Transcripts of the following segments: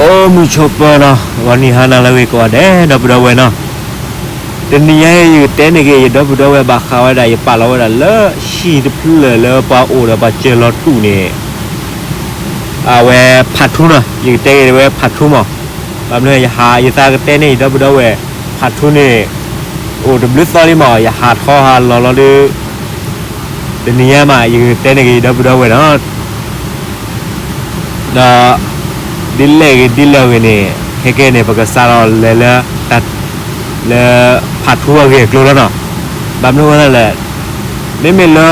အိၣ်မုာ်ဆိးပၢၤနီၤ, ဂီၤနံၤဟါနၤလၢအဂ့ၤကိးဂၤဒဲး ဒီပုၢ်ဒီဝဲၢ်နီၤ. တနံၤညါအံၤ ယကတဲန့ၢ်က့ၤ ယဒီပုၢ်ဒီဝဲၢ်ဘၣ်ဃးဝဲဒၣ် ယပာ်လီၤဝဲဒၣ်လၢဟံၣ်တဖျၢၣ်လၢပှၤအိၣ်ဒီးပှၤစၢၤလီၤတူာ်န့ၣ် အဝဲဖးထူနီၤ, ယကတဲက့ၤဝဲဖးထူမး. ဘၣ်မနုၤယဟး ယသးကတဲန့ၢ်ယဒီပုၢ်ဒီဝဲၢ် ဖးထူန့ၣ် အိၣ်တဘျုးသီလံမး, ယဟးထီၣ်ဟးလီၤလီၤဒီး တနံၤညါမး ယကတဲန့ၢ်က့ၤယဒီပုၢ်ဒီဝဲၢ်နီၤ. ဒီး ဒ်လဲၣ်ဂ့ၤဒ်လဲၣ်ဂ့ၤန့ၣ် ခဲကဲန့ၣ် ပကစးထီၣ်လဲၤလၢ လၢဖးထူအဂ့ၢ်အကျိၤလီၤနီၤ. ဘၣ်မနုၤဃိသတးလဲၣ်, မ့မ့ၢ်လၢ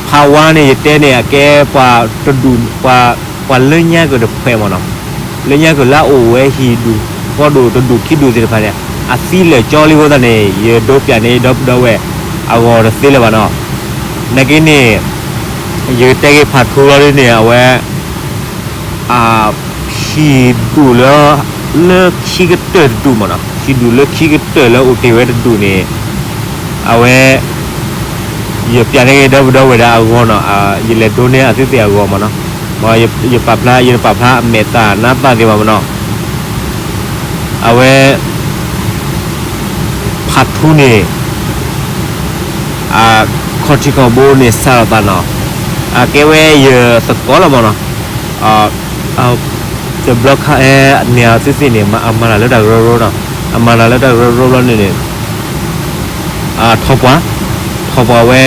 ဖးဝါန့ၣ် ယတဲန့ၣ် အကဲပှၤတဒူၣ် ပှၤ ပှၤလၢညါကၢၢ်တဖှဲးမးနီၤ, လၢညါကၢၢ်လၢအအိၣ်ဝဲဟံၣ်ဒူၣ်ဃီဒူၣ်တဒူၣ်ခံဒူၣ်သ့ၣ်တဖၣ်န့ၣ် အသံလၢာ်ကၠီလံအဃိသတးန့ၣ် ယဒိပၠးန့ၢ်ဒီပုၢ်ဒီဝဲၢ်အဂီၢ်တသ့လၢၤဘၣ်နီၤ. နာ်က့န့ၣ် ယကတဲက့ၤဖးထူလီၤဒ်န့ၣ် အဝဲ အ ဟံၣ်ဒူၣ်လၢ လၢခံကတၢၢ်တဒူၣ်မးနီၤ, ဟံၣ်ဒူၣ်လၢခံကတၢၢ်လၢအိၣ်တ့ၢ်ဝဲတဒူၣ်န့ၣ် အဝဲ ယပၠးန့ၢ်က့ၤဒီပုၢ်ဒီဝဲၢ်ဒၣ်အဂီၢ်နီၤ, ယလဲၤဒိးန့ၢ်အသုသ့ၣ်အဂီၢ်မးနီၤ, ယပာ်ဖျါ ယတပာ်ဖျါအမဲာ်သၣ်နါသၣ်သ့ၣ်ဘၣ်မးနီၤ. အဝဲ ဖးထူန့ၣ် အခီၣ်ထံးခီၣ်ဘိန့ၣ်စးထီၣ်သးနီၤ, အကဲဝဲယသကိးလီၤမးနီၤ. တဘျီခါအံၤန့ၣ် အသုသ့ၣ်န့ၣ် အမၤတၢ်လၢတၢ်ကရၢကရိနီၤ, အမၤတၢ်လၢတၢ်ကရၢကရိဘျီန့ၣ်န့ၣ် ထီၣ်ပှၤ ထီၣ်ပှၤဝဲ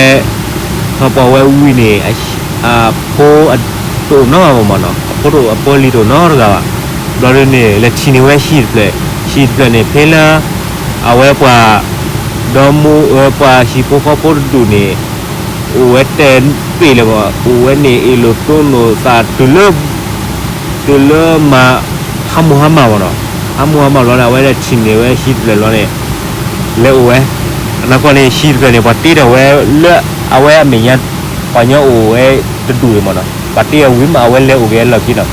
ထီၣ်ပှၤဝဲဝံၤန့ၣ် အဖိတအိၣ်နီတဂၤဘၣ်မးနီၤ, အဖိတအိၣ် အဖိလံၤတအိၣ်နီတဂၤဘၣ်. ဘျီဒ်န့ၣ် လဲၤထံၣ်န့ၢ်ဝဲဟံၣ်တဖျၢၣ်, ဟံၣ်တဖျၢၣ်န့ၣ် ဖဲလၢ အဝဲပှၤ ဒီမါ ပှၤဟံၣ်ဖိဃီဖိတဒူၣ်န့ၣ် အိၣ်ဝဲတဲပ့ၢ်လၢၤဘၣ်, အိၣ်ဝဲန့ၣ်အ့ၣ်လိာ်တိလိာ်သးတုၤလၢ တုၤလၢမၤ ဟါမၢ်ဟါမၢ်မးနီၤ, ဟါမၢ်ဟါမၢ်ဘျီန့ၣ် အဝဲလဲၤထံၣ်န့ၢ်ဝဲဟံၣ်တဖျၢၣ်ဘျီန့ၣ် လဲၤအိၣ်ဝဲ, အနီၢ်ကီၢ်န့ၣ် ဟံၣ်တဖျၢၣ်န့ၣ် ပှၤတ့ထီၣ်ဝဲလၢ အဝဲအမဲာ်ညါ ပှၤညီအိၣ်ဝဲတဒူၣ်အံၤမးနီၤ, ပှၤတ့အီၤဝံၤမး အဝဲလဲၤအိၣ်က့ၤအလီၢ်ခံနီၤ.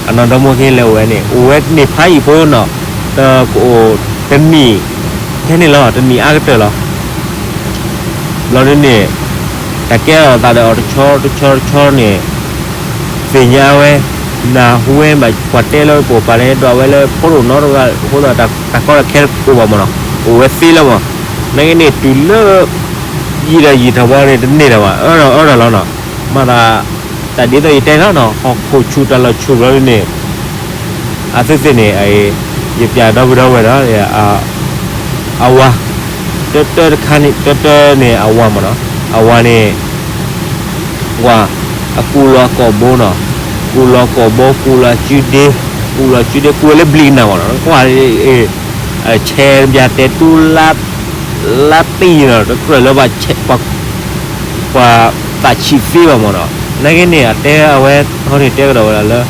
အနီၢ်ဒီမါဝဲက့ၤလဲၤအိၣ်ဝဲန့ၣ် အိၣ်ဝဲန့ၣ်ဖးယံာ်ဖိနီၤ, တကအိၣ်တနံၣ် ထဲန့ၣ်လီၤ, တနံၣ်အါကတၢၢ်လီၤ. ဘျီဒ်န့ၣ် တၢ်ကဲထီၣ်သးဒီးအီၤတဆီတဆီတဆီန့ၣ် သ့ၣ်ညါဝဲ နၢ်ဟူဝဲမး ပှၤတဲလၢပှၤပာ်န့ၣ် ဒွးဝဲလၢဖိဒိၣ်နီတဂၤအဃိသတး တၢ်ကီတၢ်ခဲတအိၣ်ဘၣ်မးနီၤ, အိၣ်ဝဲသ့လီၤမး. နာ်က့န့ၣ် တုၤလၢ ယံာ်ဒီးယံာ်ထီၣ်ဘျီန့ၣ် တန့ၢ်လၢၤဘၣ် အၢၣ်ဒီးအၢၣ်ဒီးလီၤနီၤ. မၤသး တၢ်ဒ်သိးယတဲနီၤနီၤ ဟီၣ်ခိၣ်ဆူၣ်တၢ်လီၢ်ဆူၣ်ဘျီဒ်န့ၣ် အသုသ့ၣ်န့ၣ် ယပၠးဒီပုၢ်ဒီဝဲၢ်ဒီး အဝၤ တၢတၢတခါန့ၣ် တၢတၢန့ၣ်အဝၤမးနီၤ, အဝၤန့ၣ် ဝၤ အကူးလီၤအကိာ်ဘိနီၤ, ကူးလီၤကိာ်ဘိ ကူးလီၤအစုဒ့, ကူးလီၤအစုဒ့ ကူးဝဲလၢဘျံးကနၣ်မးနီၤ, ကွၢ် ဆဲးဘၣ်တဲတူၢ် လါတံၢ်နီၤ တကြၢးလၢ ပှၤသးဆံးသ့ဘၣ်မးနီၤ. နာ်က့န့ၣ် အတဲအဝဲဟီန့ၣ်တဲကဒီးဝဲဒၣ်လၢ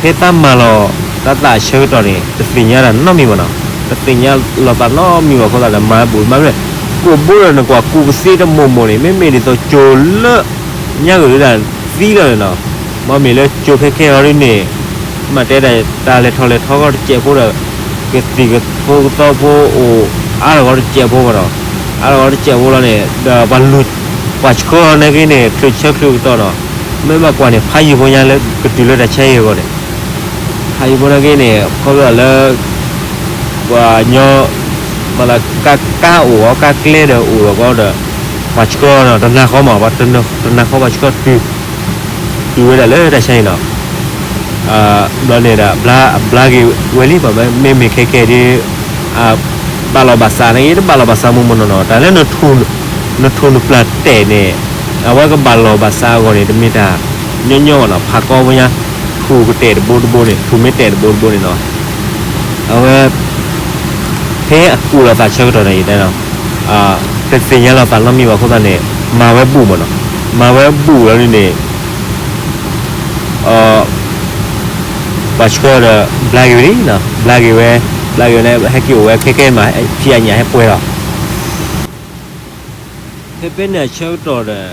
ဖဲသးမၤလီၤတၢ်သးဆၢကတီၢ်န့ၣ် တသ့ၣ်ညါတၢ်နီတမံၤဘၣ်နီၤ, တသ့ၣ်ညါလီၤသးနီတမံၤဘၣ်အဃိသတးန့ၣ် မၤဘူၣ်မၤမ့ၢ် ကိာ်ဘိဒီးနကွၢ်ကူးကသ့တမိၢ်မိၢ်န့ၣ် မ့မ့ၢ်ဒ်သိးကၠိၤလၢ ညါက့ၤဒၣ်သံလီၤန့ၣ်နီၤ, မ့မ့ၢ်လၢကၠိၤခဲခဲအံၤဒ်န့ၣ် မ့ၢ်တဲဒၣ်တၢ်လဲၤထီၣ်လဲၤထီကီတစဲးဖိဒီး ကသံၣ်ကဖိကသီဖိအိၣ် အါထီၣ်ကီတစဲးဖိမးနီၤ, အါထီၣ်ကီတစဲးဖိလီၤန့ၣ် ဒီးပှၤလူၤ ပှၤဆှၢန့ၣ်က့န့ၣ် ချုးဆၢချုးကတီၢ်နီၤ, မ့ၢ်ဘၣ်ကွၢ်န့ၣ် ဖးယံာ်ဖိညါလၢကတုၤလၢတၢ်ဆါဟံၣ်အဂီၢ်န့ၣ် ဖးယံာ်ဖိန့ၣ်က့န့ၣ် ခီဖျိလၢ ပှၤညီ မ့ၢ်လၢကါကါအိၣ်အီၤ ကါကျဲဒီးအိၣ်ဒီးကီဒီး ပှၤဆှၢနီၤ တနၤဃီမး တနၤဃီပှၤဆှၢတုၤ တုၤဝဲဒၣ်လၢတၢ်ဆါဟံၣ်နီၤ, ဘျီန့ၣ်ဒီး အဘျါက့ၤဝဲလံ မ့မ့ၢ်ခဲခဲဒ် ဘၣ်လီၤဘၣ်စးန့ၣ် တဘၣ်လီၤဘၣ်စးမ့ၢ်မ့ၢ်နီၤနီၤ တၢ်လၢ နထူၣ်နပျၢ်တဲာ်န့ၣ် အဝဲကဘၣ်လီၤဘၣ်စးအဂီၢ်န့ၣ် တမ့ၢ်တၢ်ညီညီဘၣ်နီၤ ဖးကီဖိညါ ထူၣ်ကတဲာ်တဘိတဘိန့ၣ် ထူၣ်မ့ၢ်တဲာ်တဘိတဘိန့ၣ်နီၤ အဝဲ ဖဲအကူးလီၤသးဆၢကတီၢ်န့ၣ် ယတဲနီၤ တသ့ၣ်ညါလီၤသးနီတမံၤဘၣ်အဃိသတးန့ၣ် မၤဝဲဘူၣ်မးနီၤ, မၤဝဲဘူၣ်လီၤဒ်န့ၣ် ပှၤဆှၢဒီး ဘျါက့ၤဝဲလံနီၤ, ဘျါက့ၤဝဲ ဘျါက့ၤဝဲန့ၣ် ဟဲက့ၤအိၣ်ဝဲခဲခဲမး ဖံးအညၣ်ဟဲပှဲၤလီၤ ဖဲဖဲန့ၣ်အဆၢကတီၢ်ဒီး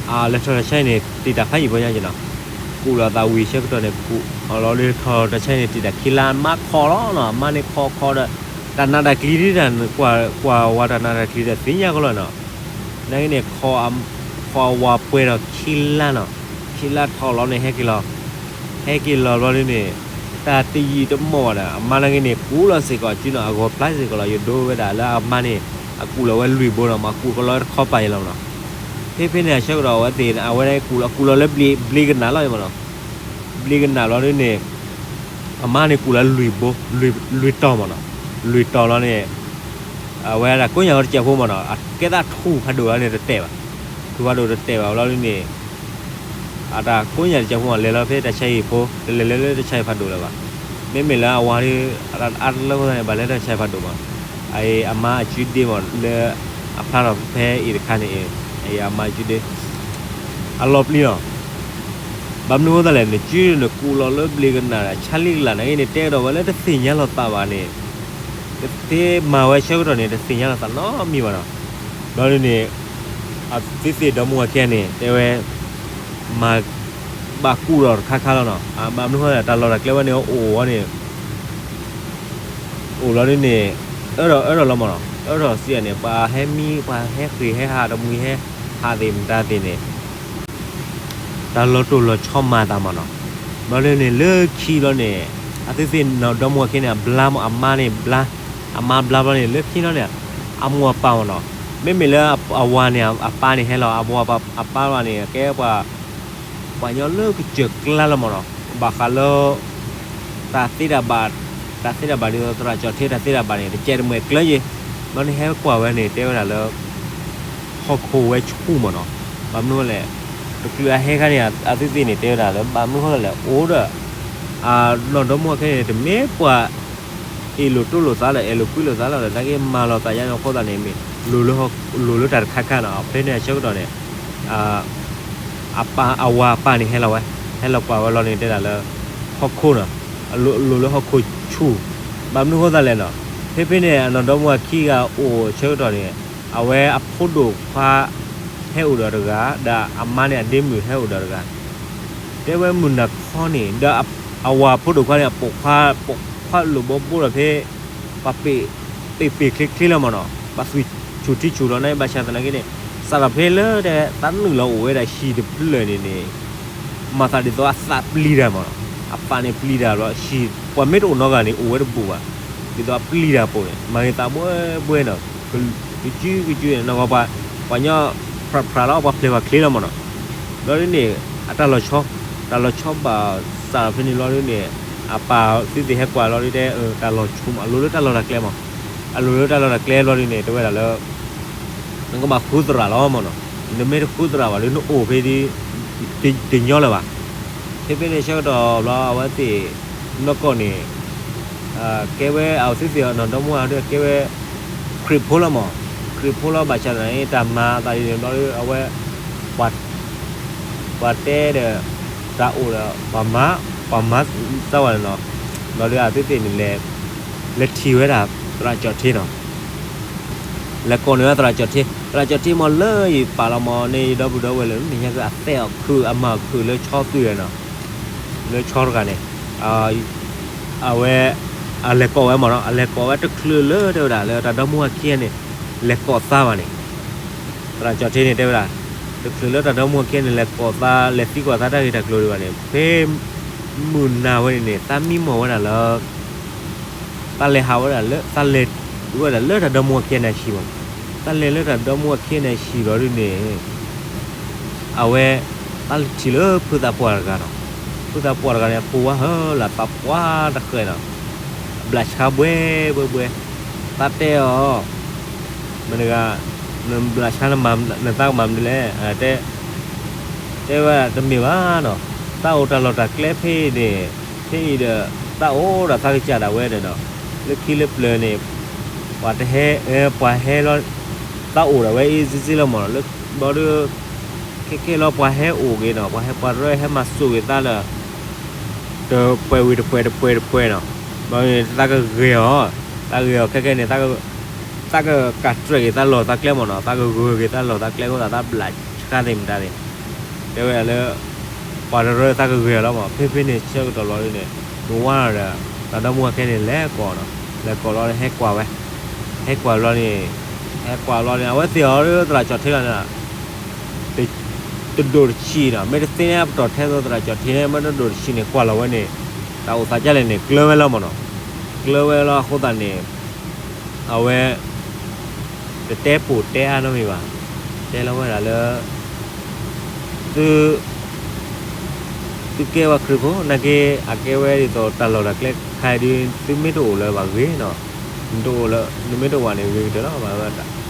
အလဲၤထီၣ်တၢ်ဆါဟံၣ်န့ၣ် တံာ်တာ်ဖးယံာ်ဖိညါက့နီၤ, ကူးလီၤသးဝံၤဆၢကတီၢ်န့ၣ် ကူးအီၤလီၤလၢထီၣ်တၢ်ဆါဟံၣ်န့ၣ် တံာ်တာ်ခံလါ မၤခီလီၤနီၤ, မၤန့ၢ်ခီခီဒီး တၢ်နးတၢ်ကျံၤဒ်တၢ် ကွၢ်ဝဲတၢ်နးတၢ်ကျံၤဒီးသ့ၣ်ညါကီလီၤနီၤ, နာ်က့န့ၣ် ခီအဝၤပှဲၤဒီးခံလါနီၤ, ခံလါထီၣ်လီၤန့ၣ် ဟဲက့ၤလီၤ, ဟဲက့ၤလီၤဘျီဒ်န့ၣ် တၢ်တယံာ်တမီၢ်ဘၣ်ဒီး အမါနာ်က့န့ၣ် ကူးလီၤစ့ၢ်ကီးအစုနီၤ, အဂီၤဖျါစ့ၢ်ကီးလီၤ. ယဒိဝဲဒၣ်လၢအမါန့ၣ် အကူးလီၤဝဲလွံၢ်ဘိနီၤ, မ့ၢ်အကူးကလီတခီပၤအံၤလီၤနီၤ. ဖဲဖဲန့ၣ်အဆၢကတီၢ်အဝဲသ့ၣ် အဝဲကူးလီၤ ကူးလီၤလၢဘျ့ကနၣ်လီၤမ့ၢ်နီၤ. ဘျ့ကနၣ်လီၤဒ်န့ၣ် အမါန့ၣ်ကူးလီၤလွံၢ်ဘိ, လွံၢ်တီၤမ့ၢ်နီၤ. လွံၢ်တီၤလီၤန့ၣ် အဝဲဒၣ်ကိးညါဝဲတစဲးဖိမ့ၢ်နီၤ, အကဲသးထူၣ်ဖးဒိၣ်လီၤန့ၣ်တတဲာ်ဘၣ်, ထူၣ်ဖးဒိၣ်တတဲာ်ဘၣ်လီၤဒ်န့ၣ် အတၢ်ကိးညါတစဲးဖိမ့ၢ် လဲၤလီၤဖဲတၢ်ဆါဟံၣ်ဖိ, တလဲၤလၢလၢတၢ်ဆါဟံၣ်ဖးဒိၣ်လၢၤဘၣ်. မ့မ့ၢ်လၢအဝၤဒီး အအါတလၢအဃိသတးန့ၣ် ဘၣ်လဲၤလၢတၢ်ဆါဟံၣ်ဖးဒိၣ်မ့ၢ်, အအံၤအမါအစုဒ့မ့ၢ် လၢအဖျါထီၣ်ဖဲအံၤတခါန့ၣ်အံၤ, အအံၤအမါအစုဒ့ အလီၤပျံၤလီၤ. ဘၣ်မနုၤအဃိသတးလဲၣ်, နစုနကူးလီၤလၢဘျ့ကနၣ် ဆါလံကလၢ်နာ်က့န့ၣ် တဲကဒီးဝဲလၢတသ့ၣ်ညါလိာ်သးဘၣ်န့ၣ်, တသ့မၤဝဲဆၢကတီၢ်န့ၣ် တသ့ၣ်ညါလိာ်သးနီတမံၤဘၣ်နီၤ. ဘျီဒ်န့ၣ် အသုသ့ၣ်ဒီမါဝၤခံဂၤန့ၣ် တဲဝဲ မၤ ဘၣ်ကူးဒီးတခါခါလီၤနီၤ. ဘၣ်မနုၤအဃိသတးလဲၣ် တၢ်လီၢ်တၢ်ကျဲဝဲန့ၣ်အိၣ်ဝဲန့ၣ် အိၣ်လီၤဒ်န့ၣ် အၢၣ်ဒီးအၢၣ်ဒီးလီၤမ့ၢ်နီၤ, အၢၣ်ဒီးစံးန့ၣ် ပှၤဟဲမံ ပှၤဟဲဃ့ၢ်ဟဲဟးတမှံၤဟဲ ဟးသ့ၣ်မတၤသ့ၣ်န့ၣ် တၢ်လီၤတိၢ်လီၤဆီမၤသးမ့ၢ်နီၤ. ဘျီဒ်န့ၣ် လၢခံဘျီန့ၣ် အသုသ့ၣ်နီၢ်ဒီမါဝၤခံဂၤန့ၣ် အဘျါမ့ၢ် အမါန့ၣ်ဘျါ, အမါဘျါဘျီန့ၣ် လၢခံဘျီန့ၣ် အမိၢ်အပၢ်မ့ၢ်နီၤ, မ့မ့ၢ်လၢအဝၤန့ၣ် အပၢ်န့ၣ်ဟဲလီၤ အဝၤအပၢ်ဘျီန့ၣ် ကဲပှၤ ပှၤကညီလၢကစၢၢ်ကျါလီၤမ့ၢ်နီၤ, ဘၣ်ဃးလၢ တၢ်သ့တၢ်ဘၣ်, တၢ်သ့တၢ်ဘၣ်ဒ်သိးသရၣ်ကၠီၣ်ထ့တၢ်သ့တၢ်ဘၣ်န့ၣ် တကဲးတမှဲၤကျၢၤယ့ၣ်, ဘျီန့ၣ်ဟဲကွၢ်ဝဲန့ၣ် တဲဝဲဒၣ်လၢ ဟီၣ်ခိၣ်ဝဲဆူၣ်မ့ၢ်နီၤ, ဘၣ်မနုၤလဲၣ်, တချုးအဟဲခါန့ၣ် အသုသ့ၣ်န့ၣ် တဲဝဲဒၣ်လၢ ဘၣ်မနုၤဃိသတးလဲၣ် အိၣ်ဒီး အနီၢ်ဒီမါဝၤခံဂၤန့ၣ် တမ့ၢ်ပှၤ အ့ၣ်လိာ်တိလိာ်သးလၢ အဲၣ်လိာ်ကွံလိာ်သးလီၤဒီး နာ်က့မၤလိာ်သးယါန့ၣ်အဃိသတးန့ၣ် မ့ၢ် လိၤလၢတၢ်တခါခါနီၤ, ဖဲန့ၣ်အဆၢကတီၢ်န့ၣ် အဝၤအပၢ်န့ၣ်ဟဲလီၤဝဲ, ဟဲလီၤကွၢ်ဝဲလီၤန့ၣ် တဲဒၣ်လၢ ဟီၣ်ခိၣ်နီၤ, လိၤလၢဟီၣ်ခိၣ်ဆူၣ်, ဘၣ်မနုၤဃိသတးလဲၣ်နီၤ, ဖဲဖဲန့ၣ် အနီၢ်ဒီမါဝၤခံဂၤအိၣ်ဆၢကတီၢ်န့ၣ် အဝဲအဖိဒိၣ်ခွါ ဟဲအိၣ်ဒီးတဂၤ ဒီးအမါန့ၣ်အဒ့မုၣ်ဟဲအိၣ်ဒီးတဂၤ တဲဝဲမုၢ်နၤခီန့ၣ် ဒီးအဝၤဖိဒိၣ်ခွါန့ၣ် အပိာ်ခွါ ပိာ်ခွါလိာ်ဘီဘိဒီးဖဲ ပှၤပ့ၢ်ပ့ၢ်ချ့ချ့လီၤမ့ၢ်နီၤ, ပှၤသွံၣ်ဆူၣ်ထံဆူၣ်လီၤန့ၣ် ဘၣ်ဆၣ်သနာ်က့န့ၣ် စးထီၣ်ဖဲလၢတၢ်နုာ်လီၤအိၣ်ဝဲဒၣ်ဟံၣ်တဖျၢၣ်န့ၣ်န့ၣ် မၤသးဒ်သိးအသးပျံၤတၢ်မ့ၢ်နီၤ, အသးန့ၣ်ပျံၤတၢ်ဘျီ ဟံၣ်ပှၤမ့ၢ်တအိၣ်နီတဂၤန့ၣ် အိၣ်ဝဲတဘူးဘၣ်, ဒ်သိးအပျံၤတၢ်အပူၤန့ၣ် မၤဂ့ၤသးဘှဲဘှဲနီၤ, ကစုကစုန့ၣ် နီၢ်ကီၢ်ပှၤ ပှၤညီ ဖြးဖြးလီၤ ပှၤဖျဲးပှၤချ့လီၤမ့ၢ်နီၤ, ဘျီဒ်န့ၣ် အတၢ်လီၤဆီ တၢ်လီၤဆီဘၣ်စးထီၣ်ဖဲန့ၣ်ဘျီဒ်န့ၣ် အပၢ်သုသ့ၣ်ဟဲကွၢ်လီၤဒ်တဲ တၢ်လီၤဆီ အလိၤလၢတၢ်လီၢ်တၢ်ကျဲမး, အလိၤလၢတၢ်လီၢ်တၢ်ကျဲဘျီဒ်န့ၣ် တဲဝဲဒၣ်လၢ နကဘၣ်ဃုသရၣ်လီၤမ့ၢ်နီၤ, နမ့ၢ်တဃုသရၣ်ဘၣ်ဒီး နအိၣ်ဖဲဒ် တညီလၢၤဘၣ်. ဖဲဖဲန့ၣ်ဆၢကတီၢ်ဘျီ အဝဲသ့ၣ် နီၢ်ကီၢ်န့ၣ် ကဲဝဲအသုသ့ၣ်အနီၢ်ဒီမါဝၤဒီး ကဲဝဲ ခရံာ်ဖိလီၤမး, ခရံာ်ဖိလီၤ ဘၣ်ဆၣ်သနာ်က့ တၢ်မၤအသးဒ်န့ၣ်ဘျီဒီး အဝဲ ပှၤတဲဒီး တၢ်အိၣ်ဒီး ပှၤမၤ ပှၤမၤသးဝဲန့ၣ်နီၤ, ဘျီဒီးအသုသ့ၣ်န့ၣ်လဲၤ လဲၤထံၣ်ဝဲဒၣ်သရၣ်ကၠီၣ်ထ့နီၤ, လဲၤကိးန့ၢ်ဝဲသရၣ်ကၠီၣ်ထ့, သရၣ်ကၠီၣ်ထ့မး လၢယပာ်လီၤမးန့ၣ် ယဒီပုၢ်ဒီဝဲၢ်လၢ မ့ၢ်ညါကအသဲအီၤခုၣ်အမၤခုၣ်လၢဆီသွံၣ်ဝဲနီၤ, လၢဆီတဂၤန့ၣ် အဝဲ အလဲၤကိးဝဲမးနီၤ, အလဲၤကိးဝဲတချုးလၢတဲဝဲဒၣ်လၢတၢ်ဒီမါဝၤခံဂၤန့ၣ် လဲၤကိးသးဘၣ်န့ၣ်, သရၣ်ကၠီၣ်ထ့န့ၣ်တဲဝဲဒၣ် တချုးလၢတၢ်ဒီမါဝၤခံဂၤန့ၣ် လဲၤကိးသး လဲၤသံကွၢ်သးတၢ်ဂ့ၢ်တၢ်ကျိၤဒံးဘၣ်န့ၣ် ဖဲမုၢ်နၤဝဲန့ၣ်န့ၣ် သးမံမီၢ်ဝဲဒၣ်လၢ သးလဲၤဟးဝဲဒၣ်လၢ သးလဲၤဝဲဒၣ်လၢတၢ်ဒီမါဝၤခံဂၤန့ၣ်အဟံၣ်မး, သးလဲၤလၢတၢ်ဒီမါဝၤခံဂၤန့ၣ်အဟံၣ်ဘျီဒ်န့ၣ် အဝဲ သးလဲၤထံၣ်လၢဖုသးပှၢ်တဂၤနီၤ, ဖုသးပှၢ်တဂၤန့ၣ် အဖိဝါဟၢလၢသးပှၢ်တဃဲၤနီၤ, ဘျးဆါဘှဲဘှဲဘှဲ, သးတဲအီၤ မတၤတဂၤ နဘျးဆါ နသးကမၤမနုၤလဲၣ်, တဲ တဲဝဲဒၣ်တမ့ၢ်ဘၣ်နီၤ, သးအိၣ်တၢ်လီၢ်တၢ်ကျဲဖဲအံၤန့ၣ်, ဖဲအံၤဒီး သးအိၣ်ဒီးသးကစၢ်ဒၣ်ဝဲန့ၣ်နီၤ, လၢခံလၢပျၢၤန့ၣ် ပှၤတဟဲ ပှၤဟဲလီၤ, သးအိၣ်ဒၣ်ဝဲအံၤစ့ၢ်စ့ၢ်လီၤမးနီၤ, လၢဘျီဒီး ခဲခဲလီၤပှၤဟဲအိၣ်ဂ့ၤနီၤ, ပှၤဟဲပှၤတရၢဟဲမၤစိာ်ဂ့ၤသးလၢ တပှဲၤဝံၤတပှဲၤတပှဲၤတပှဲၤနီၤ, ဘျီန့ၣ် သးကဂဲၤအီၤ, သးဂဲၤအီၤခဲခဲန့ၣ် သးကကးတြဲးက့ၤသးလီၢ်သးကျဲမးနီၤ, သးကဂဲၤက့ၤသးလီၢ်သးကျဲအဃိသတး သးဘျးဆါသ့ၣ်မတၤသ့ၣ်, တဲဝဲဒၣ်လၢ ပှၤတရၢသးကဂဲၤအီၤလီၤမး, ဖဲဖဲန့ၣ်ဆၢကတီၢ်လီၤဒ်န့ၣ် နဝၤဒီး တၢ်ဒီမါဝၤခံဂၤန့ၣ် လဲၤကိးနီၤ, လဲၤကိးလီၤဒီးဟဲကွၢ်ဝဲ, ဟဲကွၢ်ဘျီန့ၣ်, ဟဲကွၢ်ဘျီန့ၣ် အဝဲသ့ၣ်အီၤဒီးသရၣ်ကၠီၣ်ထ့လီၤန့ၣ် တဒိၣ်တဆံးနီၤ, မ့ၢ်တသ့န့ၣ် အပတီၢ်ထဲသိးသရၣ်ကၠီၣ်ထ့န့ၣ် မ့ၢ်တဒိၣ်တဆံးန့ၣ် ကွၢ်လီၤဝဲန့ၣ် တၢ်အိၣ်သးဒ်လဲၣ်န့ၣ် ကျၢၤဝဲလီၤမ့ၢ်နီၤ. ကျၢၤဝဲလီၤအဃိသတးန့ၣ် အဝဲ တတဲပိာ်တဲအါနီတမံၤဘၣ်. တဲလီၤဝဲဒၣ်လၢ သု သုကဲဝဲခရံာ်ဖိ နာ်က့ အကဲဝဲဒ်သိးတၢ်လီၢ်တၢ်ကျဲခါအံၤဒီး သုမ့ၢ်တအိၣ်လၢၤဘၣ်ဂ့ၤနီၤ, နတအိၣ်လၢ နမ့ၢ်တအိၣ်ဘၣ်န့ၣ် ဂ့ၤကတၢၢ်လီၤ. ဘၣ်ဝဲ တၢ်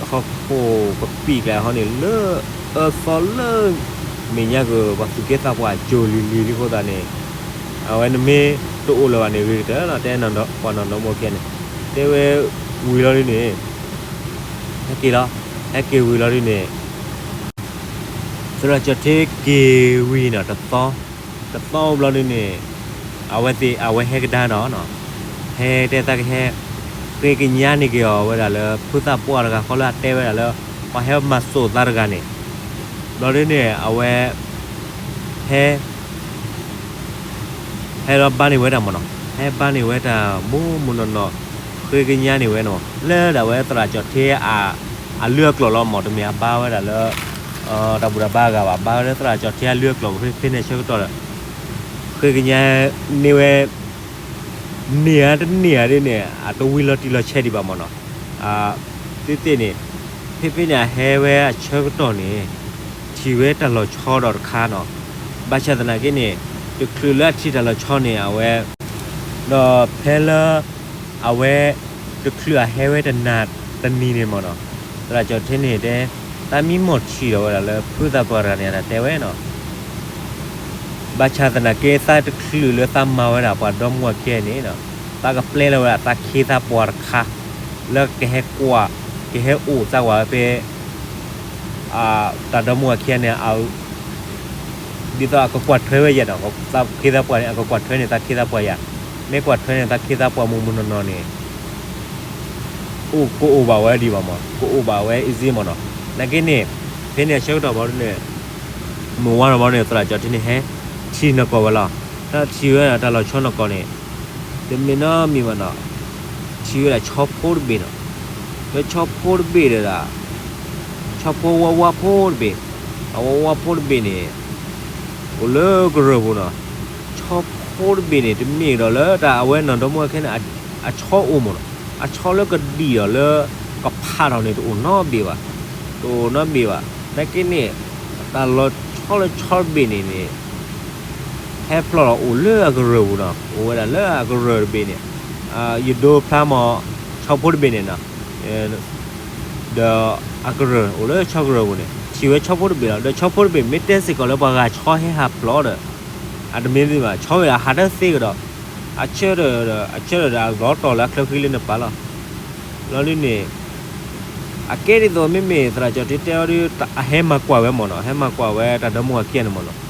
ဟီၣ်ခိၣ်ကပံာ်ကျါဟီန့ၣ် လၢအၢသီလၢ မဲာ်ညါကပှၤသူၣ်က့သးပှၢ်အစိၤလံၤလံၤလံအဃိသတးန့ၣ် အဝဲနမ့ၢ်တအိၣ်လၢၤဘၣ်န့ၣ် ဂ့ၤကတၢၢ်လီၤ. တဲပှၤနီၢ်ဒီမါဝၤခံဂၤန့ၣ် တဲဝဲဝံၤလီၤဒုန့ၣ် ဟဲက့ၤလီၤ. ဟဲက့ၤဝံၤလီၤဒုန့ၣ် သရၣ်ကၠီၣ်ထ့က့ၤဝံၤနီၤ တသီ, တသီဘျီဒုန့ၣ် အဝဲသ့ၣ် အဝဲဟဲကဒါနီၤ, ဟဲတဲသးကဟဲ ဃ့ကညးန့ၢ်က့ၤအီၤဝဲဒၣ်လၢ ဖုသးပှၢ်တဂၤဃီလၢအတဲဝဲဒၣ်လၢ ပှၤဟဲမၤစိာ်သးတဂၤန့ၣ်, ဘျီဒုန့ၣ် အဝဲ ဟဲ ဟဲလီၤဘါန့ၢ်ဝဲတၢ်မ့ၢ်နီၤ, ဟဲဘါန့ၢ်ဝဲတၢ်မ့ၢ်မ့ၢ်နီၢ်နီၢ်, ဃ့ကညးန့ၢ်ဝဲနီၤ လၢဒၣ်ဝဲသရၣ်ကၠီၣ်ထ့ အလုၢ်အကျိၤလီၤမ့ၢ် တမ့ၢ်အဘါဝဲဒၣ်လၢ တၢ်ဘူၣ်တၢ်ဘါအဂၤဘၣ်, ဘါဝဲလၢသရၣ်ကၠီၣ်ထ့အလုၢ်အကျိၤ ဖဲန့ၣ်အဆၢကတီၢ်ဒီး ဃ့ကညးန့ၢ်ဝဲ န့ၢ်ဧါတန့ၢ်ဧါဒ်န့ၣ် အတဝံၤလီၤတံၢ်လီၤဆဲးဒံးဘၣ်မ့ၢ်နီၤ, သုသ့ၣ်န့ၣ် ဖဲဖဲန့ၣ်အဟဲဝဲအဆၢကတီၢ်န့ၣ် ထံၣ်ဝဲတၢ်လီၤဆီဒီးတခါနီၤ, ဘၣ်ဆၣ်သနာ်က့န့ၣ် တချုးလၢအထံၣ်တၢ်လီၤဆီန့ၣ် အဝဲ ဒီးဖဲလၢ အဝဲ တချုးအဟဲဝဲတနၤတနံၤန့ၣ်မ့ၢ်နီၤ, သရၣ်ကၠီၣ်ထ့န့ၣ်တဲ သးမံမီၢ်ထံၣ်ဒီးဝဲဒၣ်လၢ ဖုသးပှၢ်တဂၤန့ၣ် အတၢ်တဲဝဲနီၤ ဘၣ်ဆၣ်သနာ်က့ သးတချုးလၢသးမၤဝဲဒၣ်ပှၤဒီမါဝၤခံဂၤန့ၣ်နီၤ, သးကပျဲလီၤဝဲဒၣ်သးခ့သးပှၢ်တခါ လၢကဟဲကွၢ် ကဟဲအိၣ်သးဝဲဖဲ တၢ်ဒီမါဝၤခံဂၤန့ၣ် ဒ်သိးအကကွၢ်ထွဲဝဲယဲနီၤ, သးခ့သးပှၢ်န့ၣ် အကကွၢ်ထွဲန့ၢ်သးခ့သးပှၢ်ယဲ, မ့ၢ်ကွၢ်ထွဲန့ၢ်သးခ့သးပှၢ်မ့ၢ်မ့ၢ်နီၢ်နီၢ်န့ၣ် အိၣ်ကအိၣ်ဘၣ်ဝဲဒံးဘၣ်မ့ၢ် ကအိၣ်ဘၣ်ဝဲ easy မ့ၢ်နီၤ, နာ်က့န့ၣ် ဖဲန့ၣ်အဆၢကတီၢ်ဘၣ်ဒ်န့ၣ် မုၢ်ဝါထီၣ်ဘၣ်န့ၣ် သရၣ်ကၠီၣ်ထ့န့ၣ်ဟဲ ထံၣ်နီၢ်ကီၢ်ဝဲလီၤ, တၢ်ထံၣ်ဝဲဒၣ်တၢ်လီၤဆီနီၢ်ကီၢ်န့ၣ် တမ့ၢ်နီတမံၤဘၣ်နီၤ, ထံၣ်ဝဲဒၣ်ဆီဖိတဘ့ၣ်နီၤ, လၢဆီဖိတဘ့ၣ်ဒီး ဆီဖိဝါဝါဖိတဘ့ၣ်, အဝါဝါဖိတဘ့ၣ်န့ၣ် အိၣ်လၢကရၢၢ်ပူၤနီၤ, ဆီဖိတဘ့ၣ်န့ၣ် တမ့ၢ်ဒီးလၢတၢ်အဝဲနီၢ်ဒီမါဝၤခံဂၤန့ၣ် အဆီအိၣ်မ့ၢ်နီၤ, အဆီလၢကဒံၣ်ဒီးလၢ ကဖးထီၣ်န့ၣ် တအိၣ်နီတဘ့ၣ်ဘၣ်, တအိၣ်နီတဘ့ၣ်ဘၣ်, နာ်က့န့ၣ် တၢ်လီၤဆီလၢဆီတဘ့ၣ်န့ၣ်န့ၣ် ဟဲဖျိးလီၤအိၣ်လၢအကရၢၢ်ပူၤနီၤ, အိၣ်ဝဲဒၣ်လၢအကရၢၢ်တဘ့ၣ်န့ၣ်, ယဒိဖျါမ့ၢ် ဆီဖိတဘ့ၣ်န့ၣ်နီၤ, ဒီးအကရၢၢ် အိၣ်လၢဆီကရၢၢ်ပူၤန့ၣ် ထံၣ်ဝဲဆီဖိတဘ့ၣ်လီၤ, ဒီးဆီဖိတဘ့ၣ် မ့ၢ်တဲစ့ၢ်ကီးလၢပှၤဂၤဆီဟဲဟးဖျိးဒီး အတမ့ၢ်သ့ဘၣ်, ဆီဝဲဒၣ်ဟးတသ့ကဒီး, အဆၢဒီး အဆၢဒီးအလီၤတီၢ်လၢအချၢဃံလၢနပာ်လီၤ, လီၤဒ်န့ၣ် အကဲဒ်သိးမ့မ့ၢ်သရၣ်ကၠီၣ်ထ့တဲအီၤဒီး အဟဲမၤကွၢ်ဝဲမ့ၢ်နီၤ, ဟဲမၤကွၢ်ဝဲတၢ်ဒီမါဝၤခံဂၤန့ၣ်မ့ၢ်နီၤ,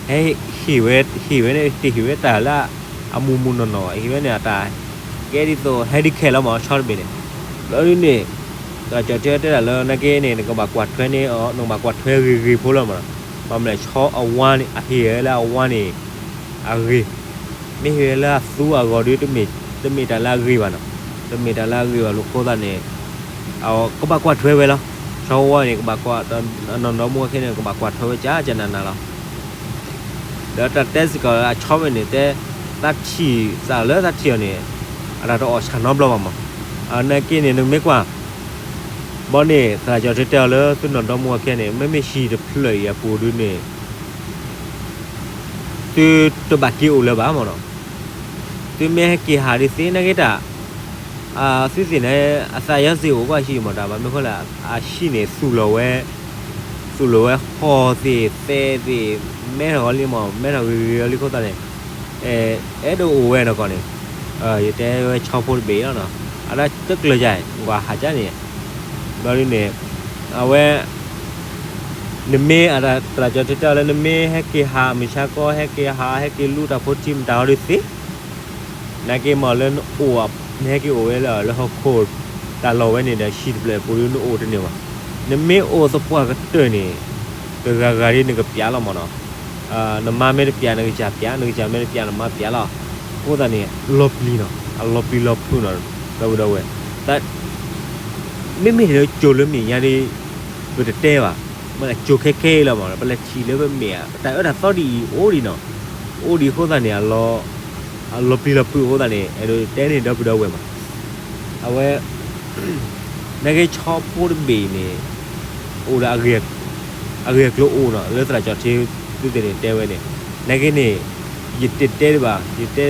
ဟဲဟ့ၣ်ဝဲ ဟ့ၣ်ဝဲန့ၣ် တဟ့ၣ်ဝဲတၢ်လၢအမူးမူးနီၢ်နီၢ်ဘၣ်, ဟ့ၣ်ဝဲန့ၣ်အတၢ် ကဲဒ်သိး handicap လီၤမ့ၢ် ဆီတဘ့ၣ်န့ၣ်, လီၤဒ်န့ၣ် သရၣ်ကၠီၣ်ထ့တဲဒၣ်လၢ နာ်က့န့ၣ် နကဘၣ်ကွၢ်ထွဲန့ၣ်အီၤ နကဘၣ်ကွၢ်ထွဲဂ့ၤဂ့ၤဖိလီၤမ့ၢ်နီၤ, ဘၣ်မနုၤလဲၣ် ဆီအဝါန့ၣ် အဟ့ၣ်ဝဲလၢအဝါန့ၣ် အဂ့ၤ, မ့ၢ်ဟ့ၣ်ဝဲလၢအသူအဂီၤဒီး တမ့ၢ်တၢ်လၢအဂ့ၤဘၣ်နီၤ, တမ့ၢ်တၢ်လၢအဂ့ၤဘၣ်လီၤ. အဃိသတးန့ၣ် ကဘၣ်ကွၢ်ထွဲဝဲလီၤ. ဆီဝါန့ၣ် ကဘၣ်ကွၢ် နီၢ်နီၢ်မူဝဲခဲန့ၣ် ကဘၣ်ကွၢ်ထွဲဝဲကၠးကၠးနးနးလီၤ. ဒီးတၢ်တဲစ့ၢ်ကီးလၢအဆီဝဲန့ၣ် တဲ သးထံၣ်သးလၢသးထံၣ်အီၤန့ၣ် အတၢ်တအီၣ်ဆၣ်နီတဘျီဘၣ်မး, နာ်က့န့ၣ် နမ့ၢ်ကွၢ် ဘီန့ၣ် သရၣ်ကၠီၣ်ထ့တဲအီၤလၢ သုနီၢ်ဒီမါဝၤခံဂၤန့ၣ် မ့မ့ၢ်ဟံၣ်တဖျၢၣ်အံၤအပူၤဒုန့ၣ် သုတဘၣ်က့ၤအိၣ်လၢၤဘၣ်မးနီၤ, သုမ့ၢ်ဟဲက့ၤဟးဒ်သ့ နာ်က့တၢ် သုသ့ၣ်န့ၣ် အသးယီစ့ၢ်အိၣ်ကီၢ်ဟံၣ်မး တၢ်ဘၣ်မနုၤဃိလဲၣ် အဟံၣ်န့ၣ် သူၣ်လီၤဝဲ သူၣ်လီၤဝဲဃီသ့ၣ်သဲသ့ၣ် မဲထီၣ်ဂီၤလံမး မဲထီၣ်ဂ့ၤဂ့ၤဂီၤလံအဃိသတးန့ၣ် အဲၣ်ဒိးအိၣ်ဝဲနီၢ်ကီၢ်န့ၣ် ယတဲဝဲဆီဖိတဘ့ၣ်လီၤနီၤ, အဒၣ်တကျၢၤကၢ် ကွၢ်ဟးကၠါန့ၣ် ဘျီဒ်န့ၣ် အဝဲ နမ့ၢ်အတၢ်သရၣ်ကၠီၣ်ထ့တဲအီၤလၢ နမ့ၢ်ဟဲက့ၤဟးမုၢ်ဆါခီ ဟဲက့ၤဟး ဟဲက့ၤလူတၢ်ဖိထံမတၤဟီဒ်သ့ နာ်က့မးလၢနအိၣ် နဟဲက့ၤအိၣ်ဝဲလၢ လၢဟီၣ်ခိၣ်တၢ်လီၢ်ဝဲန့ၣ်ဒီး ဟံၣ်တဖျၢၣ်အပူၤဒု နအိၣ်တန့ၢ်ဘၣ်. နမ့ၢ်အိၣ်သပှၢ်ကတၢၢ်န့ၣ် တဂၤဂၤဒ်နကပျးလီၤမးနီၤ, နမါမ့ၢ်တပျး နကစၢ်ပျး နကစၢ်မ့ၢ်တပျး နမါပျးလီၤ. အဃိသတးန့ၣ် လီၤပျံၤနီၤ အလီၤပျံၤလီၤဖုးနီၤ ဒီပုၢ်ဒီဝဲၢ် မ့မ့ၢ်လၢကၠိလၢမဲာ်ညါဒ် ပတတဲဘၣ်, မ့ၢ်ကၠိခဲခဲအံၤလီၤမး ပလဲၤထံၣ်လၢပမဲာ် တၢ်အၢတၢ်သီဒ်အံၤအိၣ်ဒံးနီၤ, အိၣ်ဒံးအဃိသတးန့ၣ် အလီၤပျံၤလီၤဖုးအဃိသတးန့ၣ် အဲၣ်ဒိးတဲန့ၢ်ဒီပုၢ်ဒီဝဲၢ်မး, အဝဲ နာ်က့ဆီဖိတဘ့ၣ်အံၤန့ၣ် အိၣ်ဒီး အဂ့ၢ်အကျိၤအိၣ်နီၤ လၢသရၣ်ကၠီၣ်ထံသုသ့ၣ်န့ၣ်တဲဝဲန့ၣ်, နာ်က့န့ၣ် ယတတဲဒံးဘၣ်, ယတတဲ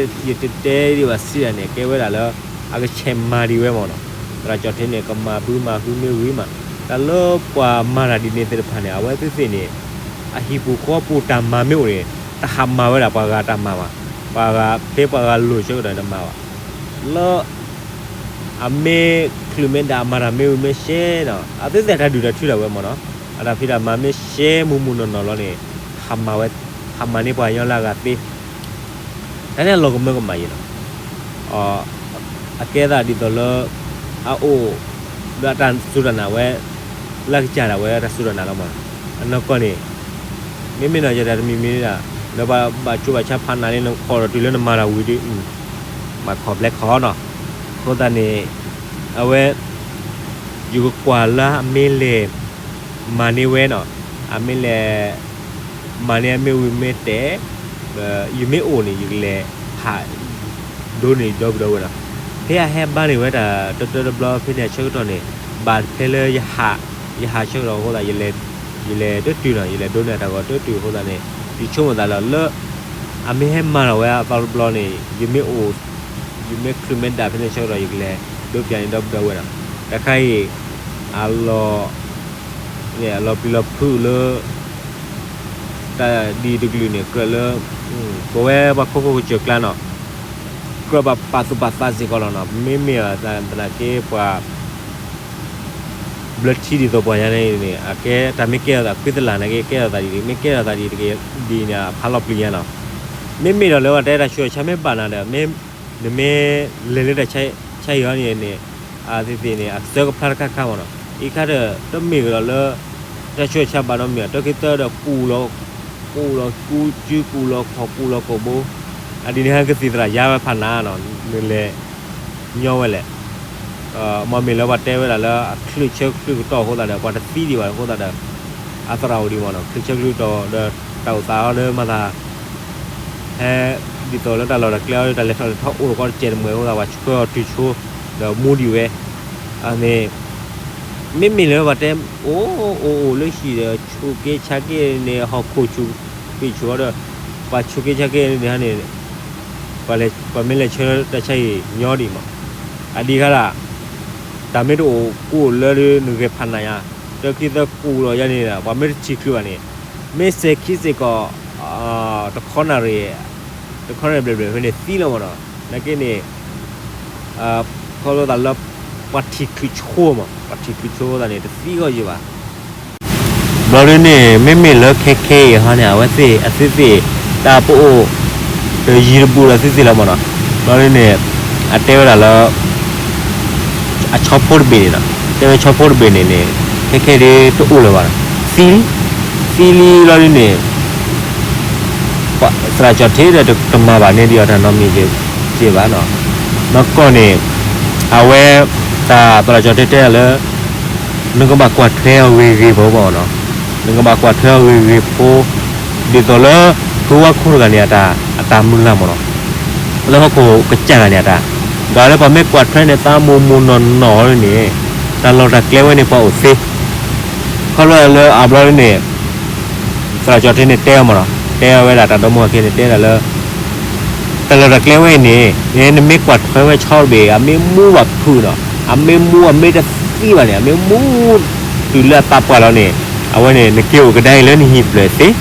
ဒံးဘၣ်စံးဒၣ်န့ၣ် ကဲဝဲဒၣ်လၢ အကဆဲးမၤဒံးဝဲမးနီၤ, သရၣ်ကၠီၣ်ထံန့ၣ် ကမၤဘုမၤဟုမ့ၢ်ဝံၤမး, တၢ်လၢပှၤမၤတၢ်ဒ်န့ၣ်သ့ၣ်တဖၣ်န့ၣ် အဝဲသ့ၣ်သ့ၣ်န့ၣ် အဟံၣ်ပူၤဃီပူၤတၢ်မၤမ့ၢ်အိၣ်န့ၣ် တဟးမၤဝဲဒၣ်ပှၤဂၤတၢ်မၤဘၣ်, ပှၤဂၤဖဲပှၤဂၤလိၤဆၢကတီၢ်န့ၣ်တမၤဘၣ်, လၢ အမ့ၢ်ချုးမ့ၢ်ဒၣ်အမၤတၢ်မ့ၢ်ဝံၤမ့ၢ်ရှဲနီၤ အဝဲသ့ၣ်တၢ်ဒုၣ်တၢ်ထုတၢ်ဝဲမးနီၤ, အတၢ်ဖံးတၢ်မၤမ့ၢ်ရှဲမုၢ်မုၢ်နီၢ်နီၢ်လီၤန့ၣ် ဟးမၤဝဲ, ဟးမၤန့ၢ်ပှၤကညီလၢအဂၤသ့, တၢ်န့ၣ်အလီၤကမၢကမၣ်ယဲနီၤ, အကဲသးဒ်သိးလၢ အအိၣ် ဒီးအတၢ်စူၢ်တၢ်နာ်ဝဲ လၢအကစၢ်ဒၣ်ဝဲတၢ်စူၢ်တၢ်နာ်လီၤမး, အနီၢ်ကီၢ်န့ၣ် မ့မ့ၢ်နီၤယဲဒၣ်တမံၤမံၤဒၣ် ဒီးဘၣ်ဘၣ်ဆူးဘၣ်ဆါဖးနးလံ နခီၣ်ဒီးတုၤလၢနမၤတၢ်ဝံၤဒီး ဘၣ်ခီၣ်ဘျဲခီနီၤ, အဃိသတးန့ၣ် အဝဲ ယကကွၢ်လၢအမ့ၢ်လဲၤ မၤန့ၢ်ဝဲနီၤ, အမ့ၢ်လဲၤ မၤန့ၢ်အမ့ၢ်ဝံၤမ့ၢ်တဲာ် ဒီးယမ့ၢ်အိၣ်န့ၣ် ယကလဲၤဟး ဒိန့ၣ်ဒီပုၢ်ဒီဝဲၢ်နီၤ, ဖဲအဟဲဘါန့ၢ်ဝဲတၢ်တၢတၢတဘျီဖဲန့ၣ်အဆၢကတီၢ်န့ၣ် ဘၣ်ဖဲလၢ ယဟးဆၢကတီၢ်အဃိသတး ယလဲၤတတုၤနီၤ ယလဲၤဒိန့ၢ်အတၢ်ဂီၤတတုၤအဃိသတးန့ၣ် ယဆိကမိၣ်သးလၢ လၢ အမ့ၢ်ဟဲမၤထီၣ်ဝဲအသီတဘျီန့ၣ် ယမ့ၢ်အိၣ် ယမ့ၢ်ချုးမ့ၢ်ဒၣ်ဖဲန့ၣ်ဆၢကတီၢ် ယကလဲၤဒိပၠးန့ၢ်ဒီပုၢ်ဒီဝဲၢ်နီၤ, တၢ်ခါအံၤ အလီၤ အလီၤပျံၤလီၤဖုးလၢ တၢ်ဒ်တကလုာ်န့ၣ် ကြၢးလၢ ပဝဲပှၤခိခိၣ်ကစၢၢ်ကျါနီၤ, ကြၢးဘၣ်ပာ်သူၣ်ပာ်သးစ့ၢ်ကီးလီၤနီၤ, မ့မ့ၢ်သနာ်က့ပှၤ ဘျၢထံဒ်သိးပှၤညါန့ၣ်န့ၣ် အကဲတၢ်မ့ၢ်ကဲထီၣ်သးခွံသလၢ်နာ်က့ ကဲထီၣ်သးဒ်န့ၣ် မ့ၢ်ကဲထီၣ်သးဒ်တက့ၢ်ဒ်န့ၣ် အဖးလီၤပျံၤညါနီၤ, မ့မ့ၢ်ဒီးလၢပှၤတဲတၢ်ဆူးတၢ်ဆါမ့ၢ်ဘၣ်နၤဒီး နမ့ၢ်လဲၤလၢတၢ်ဆါဟံၣ်အီၤန့ၣ်န့ၣ် အသ့ၣ်သ့ၣ်န့ၣ် အစၢကဖျါတခါခါမးနီၤ, အံၤခါဒီး တမ့ၢ်ကဒီးလၢ တၢ်ဆူးတၢ်ဆါဘၣ်နီတမံၤ တၢ်ခံသၢဒီးကူၣ်လီၤ ကူၣ်လီၤကူၣ်စုကူၣ်လီၤခီၣ်ကူၣ်လီၤကိာ်ဘိ, အဒ်န့ၣ်ဟဲကသံၣ်သရၣ်ယါဝဲဖးနးနီၤ, နလဲၤ ညီဝဲလဲၣ်, မ့မ့ၢ်လၢပှၤတဲဝဲဒၣ်လၢအချုးဆၢချုးကတီၢ်အဃိသတးဒီး ပှၤတသံဒံးဘၣ်အဃိသတးဒီး အသရၣ်အိၣ်ဒံးမးနီၤ, ချုးဆၢချုးကတီၢ်ဒီး တၢ်အိၣ်သးအီၤဒီးမၤသး ဟဲ ဒ်သိးလၢတၢ်လီၢ်တၢ်ကျဲအီၤဒီး တၢ်လဲၤထီၣ်လဲၤထီအိၣ်တခီတစဲးတမှဲၤအဃိသတး ပှၤဆှၢအီၤတုၤဆိ ဒီးမူဒံးဝဲ, န့ၣ် မ့မ့ၢ်လၢပှၤတဲ အိၣ်အိၣ်အိၣ်လၢဟံၣ်ဒီး ဆူးက့ဆါက့န့ၣ် ဟီၣ်ခိၣ်ဆူးက့ဆူးအီၤဒီး ပှၤဆူးက့ဆါက့န့ၣ်န့ၣ် ပှၤမ့ၢ်လဲၤဆၢတၢ်ဆါဟံၣ်ညီဒံးမး, အဒံးခါဒၣ် တၢ်မ့ၢ်တအိၣ်ကူအိၣ်လၢနဂဲၤဖးနးယါ, တၢ်ခံသၢကူလီၤယါန့ၣ် ပှၤမ့ၢ်တထံၣ်ချုးဘၣ်န့ၣ် မ့ၢ်စဲၤခံစ့ၢ်ကီး တခီနၣ်ရံၣ် တခီနၣ်ရံၣ်ဘျဲၣ်ဘျဲၣ်ဖဲန့ၣ်သံလီၤမးနီၤ, နာ်က့န့ၣ် ခီဖျိသးလၢ ပှၤထံၣ်ချုးဆိမး ပှၤထံၣ်ချုးဆိသးန့ၣ် တသံဂီၢ်ယံၤဘၣ် ဘျီဒ်န့ၣ် မ့မ့ၢ်လၢခဲခဲအံၤဟီန့ၣ် အဝဲသ့ၣ်အသ့ၣ်သ့ၣ် တၢ်ပအိၣ် တယံၤတဘူးဒီးသ့ၣ်သ့ၣ်လီၤမးနီၤ, ဘျီဒ်န့ၣ် အတဲဝဲဒၣ်လၢ အဆီဖိတဘ့ၣ်န့ၣ်ဒီး တဲဝဲဆီဖိတဘ့ၣ်န့ၣ်န့ၣ် ခဲခဲဒ်တအိၣ်လၢၤဘၣ်နီၤ, သံလံ သံလံဘျီဒ်န့ၣ် သရၣ်ကၠီၣ်ထံဒီးတမၤဘၣ်န့ၢ်ဒံးအီၤတၢ်နီတမံၤက့ဘၣ်နီၤ, နီၢ်ကီၢ်န့ၣ် အဝဲ တၢ်သရၣ်ကၠီၣ်ထံတဲဒၣ်လၢ နကဘၣ်ကွၢ်ထွဲအီၤဂ့ၤဂ့ၤဖိမးနီၤ, နကဘၣ်ကွၢ်ထွဲအီၤဂ့ၤဂ့ၤဖိ, ဒ်သိးလၢ ဖုဝါခိၣ်တဂၤန့ၣ် အတၢ်မုၢ်လၢ်မးနီၤ, လၢဟီၣ်ခိၣ်ကစၢ်တဂၤန့ၣ်အတၢ်, ဒီးလၢပှၤမ့ၢ်ကွၢ်ထွဲန့ၣ် သးမိၢ်မိၢ်နီၢ်နီၢ်န့ၣ် တၢ်လီၢ်တၢ်ကျဲဝဲန့ၣ် ပှၤအိၣ်သ့ ခီဖျိလၢအဘျီန့ၣ် သရၣ်ကၠီၣ်ထံန့ၣ်တဲအီၤမးနီၤ, တဲအီၤဝဲဒၣ်တၢ်ဒီမါဝၤခံန့ၣ် တဲဒၣ်လၢ တၢ်လီၢ်တၢ်ကျဲဝဲအံၤန့ၣ် နမ့ၢ်ကွၢ်ထွဲဝဲဆီတဘ့ၣ် အမ့ၢ်မူဘၣ်ဖုးနီၤ, အမ့ၢ်မူအမ့ၢ်တသံဘၣ်န့ၣ် အမ့ၢ်မူ တုၤလၢအသးပှၢ်လီၤန့ၣ် အဝဲန့ၣ် နက့ၤအိၣ်ကဒါအံၤလၢနဟံၣ်ဖျၢၣ်သ့,